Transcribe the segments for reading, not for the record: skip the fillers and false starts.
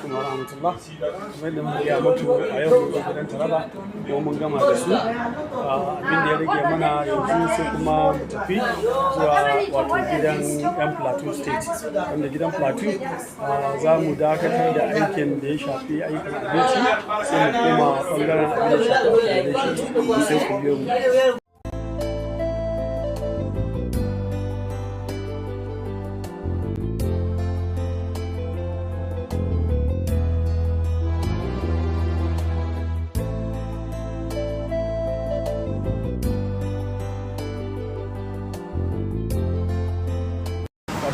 Alaikum wa rahmatullah. Kamar yadda muka gaya muku, a yau mun zo gidan Taraba kuma mun gama da su. Abin da ya rage mana yanzu, sai kuma mu tafi zuwa wato gidan yan Plateau State, wanda gidan Plateau za mu dakatar da aikin da ya shafi aikin abinci, sai mu koma bangaren abin da ya shafi accommodation. Sai ku biyo mu.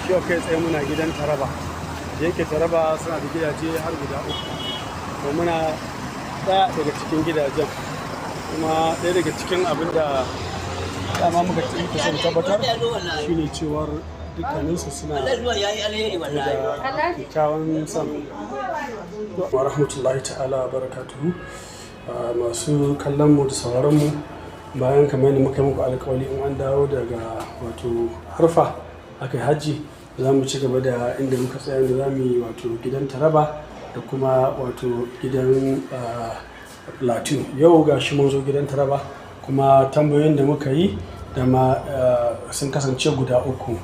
Shi yau kai tsaye muna gidan Taraba. Da yake Taraba suna da gidaje har guda uku, to muna ɗaya daga cikin gidajen. Kuma ɗaya daga cikin abin da dama muka son tabbatar shine cewar dukkaninsu suna da kyakkyawan son. Wa rahmatullahi ta'ala wa barakatuhu. Masu kallon mu da sauraron mu, bayan kamar yadda muka yi muku alkawali, in an dawo daga wato Arfa aka yi hajji, za mu ci gaba da inda muka tsaya, da za mu yi wato gidan Taraba da kuma wato gidan Plateau. Yau ga shi mun zo gidan Taraba, kuma tambayoyin da muka yi da ma sun kasance guda uku.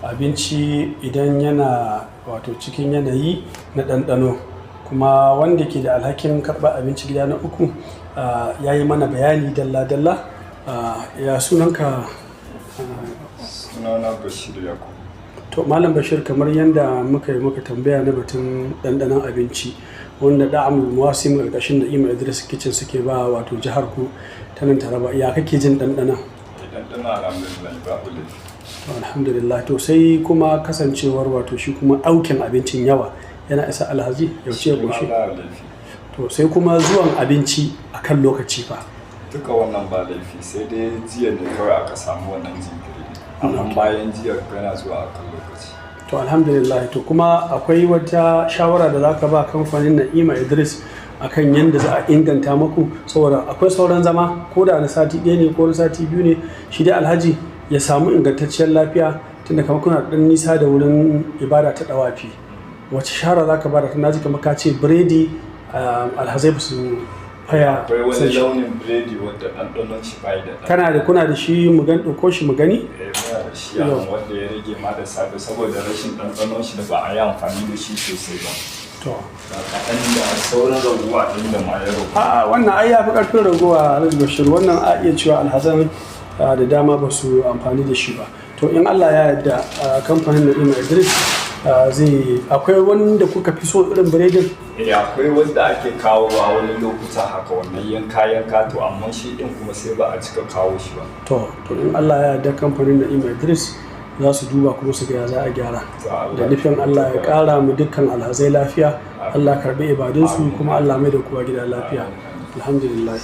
Abinci idan yana wato cikin yanayi na ɗanɗano, kuma wanda ke da alhakin karɓar abinci gida na uku ya yi mana bayani dalla-dalla. Ya sunanka? Sunana Bashir Yakubu. To, Malam Bashir, kamar yadda muka yi muka tambaya na batun ɗanɗanon abinci wanda Da'amul Muwasim ƙarƙashin Na'ima Idris Kitchen suke ba wato jihar ku ta nan Taraba, ya kake jin ɗanɗanon? Ɗanɗano, alhamdulillah, babu laifi. To, alhamdulillah. To, sai kuma kasancewar wato shi kuma aukin abincin, yawa yana isa alhaji ya ce Shi ma ƙoshi? ba laifi. To, sai kuma zuwan abinci a kan lokaci fa? Duka wannan ba laifi, sai dai jiya ne kawai aka samu wannan jinkiri, amma bayan jiya yana zuwa a kan lokaci. To, alhamdulillah. To, kuma akwai wata shawara da zaka ba kamfanin Na'ima Idris akan yadda za a inganta maku? Saboda akwai sauran zama, ko da na sati 1 ne ko na sati 2 ne, shi dai alhaji ya samu ingantacciyar lafiya, tunda kamar kuna da ɗan nisa da wurin ibada ta dawafi. Wace shawara zaka ba da? Naji kamar ka ce biredi, alhazai ba su faya Akwai son wani shi. launin biredi wanda ɗanɗanon shi bai da ɗanɗano. Kana da, kuna da shi? Mu gan, ɗauko shi mu gani. Eh, muna da shi a nan, wanda ya rage ma da safe saboda rashin ɗanɗanon shi da ba a yi amfani da shi sosai ba. To. Ga kaɗan da sauran raguwa ɗin da ma ya ragu. A wannan ai ya fi ƙarfin ragowa, Alhaji Bashir. Wannan a iya cewa alhazan da dama ba su amfani da shi ba. To, in Allah ya yarda, kamfanin Na'ima Idris zai, akwai wanda kuka fi so irin biredin? Eh, akwai wanda ake kawowa wani lokuta haka, wannan yanka yanka, to amma shi ɗin kuma sai ba a cika kawo shi ba. To, in Allah ya yarda, kamfanin Na'ima Idris za su duba kuma su ga ya za a gyara. To, Allah Da nufin Allah ya ƙara mu dukkan alhazai lafiya, Allah karbi ibadunsu, kuma Allah mai da kowa gida lafiya. Alhamdulillah.